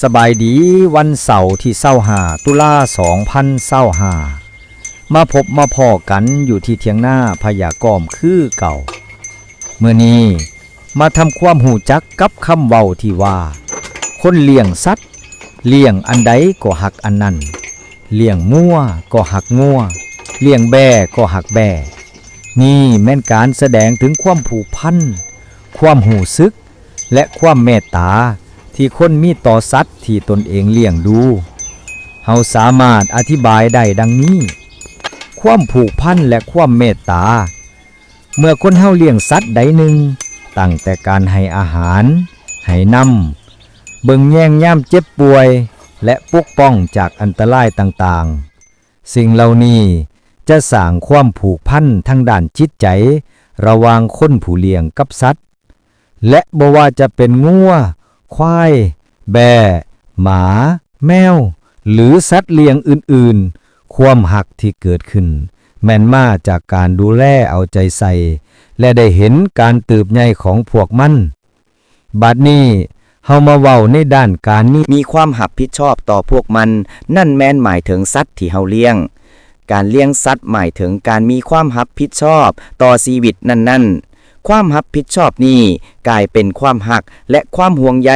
ສະບາຍດີ, ວັນເສົາທີຊາວຫ້າ ຕຸລາ ສອງພັນຊາວຫ້າ ມາພົບມາພໍ້ກັນຢູ່ທີ່ຖຽງນາພະຍາກອມຄືເກົ່າ. ມື້ນີ້ມາທຳຄວາມຮູ້ຈັກກັບຄຳເວົ້າທີ່ວ່າ ຄົນລ້ຽງສັດ, ລ້ຽງອັນໃດກໍຮັກອັນນັ້ນ, ລ້ຽງງົວກໍຮັກງົວ, ລ້ຽງແບ້ກໍຮັກແບ້. ນີ້ແມ່ນການສະແດງເຖິງຄວາມຜູກພັນ, ຄວາມຮູ້ສຶກ ແລະ ຄວາມເມດຕາທີ່ຄົນມີຕໍ່ສັດທີ່ຕົນເອງລ້ຽງດູ. ເຮົາສາມາດອະທິບາຍໄດ້ດັ່ງນີ້, ຄວາມຜູກພັນ ແລະ ຄວາມເມດຕາ. ເມື່ອຄົນເຮົາລ້ຽງສັດໃດໜຶ່ງ, ຕັ້ງແຕ່ການໃຫ້ອາຫານ, ໃຫ້ນ້ຳ, ເບິ່ງແຍງຍາມເຈັບປ່ວຍ ແລະ ປົກປ້ອງຈາກອັນຕະລາຍຕ່າງໆ, ສິ່ງເຫຼົ່ານີ້ຈະສ້າງຄວາມຜູກພັນທາງດ້ານຈິດໃຈລະຫວ່າງຄົນຜູ້ລ້ຽງກັບສັດ. ແລະ ບໍ່ວ່າຈະເປັນງົວ, ຄວາຍ, ແບ້, ໝາ, ແມວ ຫຼື ສັດລ້ຽງອື່ນໆ, ຄວາມຮັກທີ່ເກີດຂຶ້ນແມ່ນມາຈາກການດູແລເອົາໃຈໃສ່ ແລະ ໄດ້ເຫັນການເຕີບໃຫຍ່ຂອງພວກມັນ. ບາດນີ້ເຮົາມາເວົ້າໃນດ້ານການມີ ມີຄວາມຮັບຜິດຊອບຕໍ່ພວກມັນ, ນັ້ນແມ່ນໝາຍເຖິງສັດທີ່ເຮົາລ້ຽງ. ການລ້ຽງສັດໝາຍເຖິງການມີຄວາມຮັບຜິດຊອບຕໍ່ຊີວິດນັ້ນໆ. ຄວາມຮັບຜິດຊອບນີ້ກາຍເປັນຄວາມຮັກ ແລະ ຄວາມຫ່ວງໃຍ.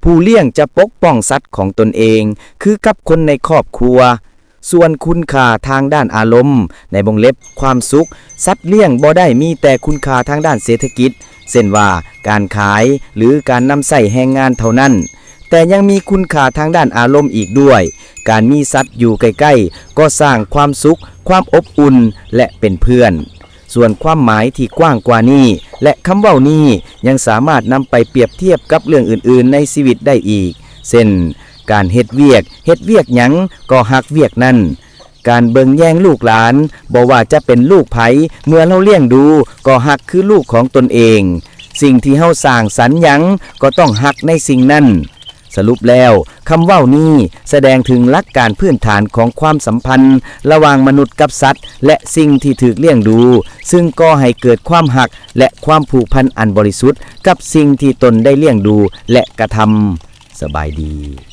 ຜູ້ລ້ຽງຈະປົກປ້ອງສັດຂອງຕົນເອງ ຄືກັບຄົນໃນຄອບຄົວ. ສ່ວນຄຸນຄ່າທາງດ້ານອາລົມ ໃນວົງເລັບ ຄວາມສຸກ, ສັດລ້ຽງບໍ່ໄດ້ມີແຕ່ຄຸນຄ່າທາງດ້ານເສດຖະກິດ, ເຊັ່ນວ່າ ການຂາຍ ຫຼື ການນຳໃຊ້ແຮງງານເທົ່ານັ້ນ, ແຕ່ຍັງມີຄຸນຄ່າທາງດ້ານອາລົມອີກດ້ວຍ. ການມີສັດຢູ່ໃກ້ໆ ກໍສ້າງຄວາມສຸກ, ຄວາມອົບອຸ່ນ ແລະ ເປັນເພື່ອນ. ສ່ວນຄວາມໝາຍທີ່ກວ້າງກວ່ານີ້ ແລະ ຄຳເວົ້ານີ້ຍັງສາມາດນຳໄປປຽບທຽບກັບເລື່ອງອື່ນໆໃນຊີວິດໄດ້ອີກ, ເຊັ່ນ ການເຮັດວຽກ, ເຮັດວຽກຫຍັງກໍຮັກວຽກນັ້ນ. ການເບິ່ງແຍງລູກຫຼານ, ບໍ່ວ່າຈະເປັນລູກໃຜ, ເມື່ອເຮົາລ້ຽງດູກໍຮັກຄືລູກຂອງຕົນເອງ. ສິ່ງທີ່ເຮົາສ້າງສັນຫຍັງກໍຕ້ອງຮັກໃນສິ່ງນັ້ນ. ສະຫຼຸບແລ້ວ, ຄຳເວົ້ານີ້ສະແດງເຖິງຫຼັກການພື້ນຖານຂອງຄວາມສຳພັນລະຫວ່າງມະນຸດກັບສັດ ແລະ ສິ່ງທີ່ຖືກລ້ຽງດູ, ຊຶ່ງກໍ່ໃຫ້ເກີດຄວາມຮັກ ແລະ ຄວາມຜູກພັນອັນບໍລິສຸດກັບສິ່ງທີ່ຕົນໄດ້ລ້ຽງດູ ແລະ ກະທຳ. ສະບາຍດີ.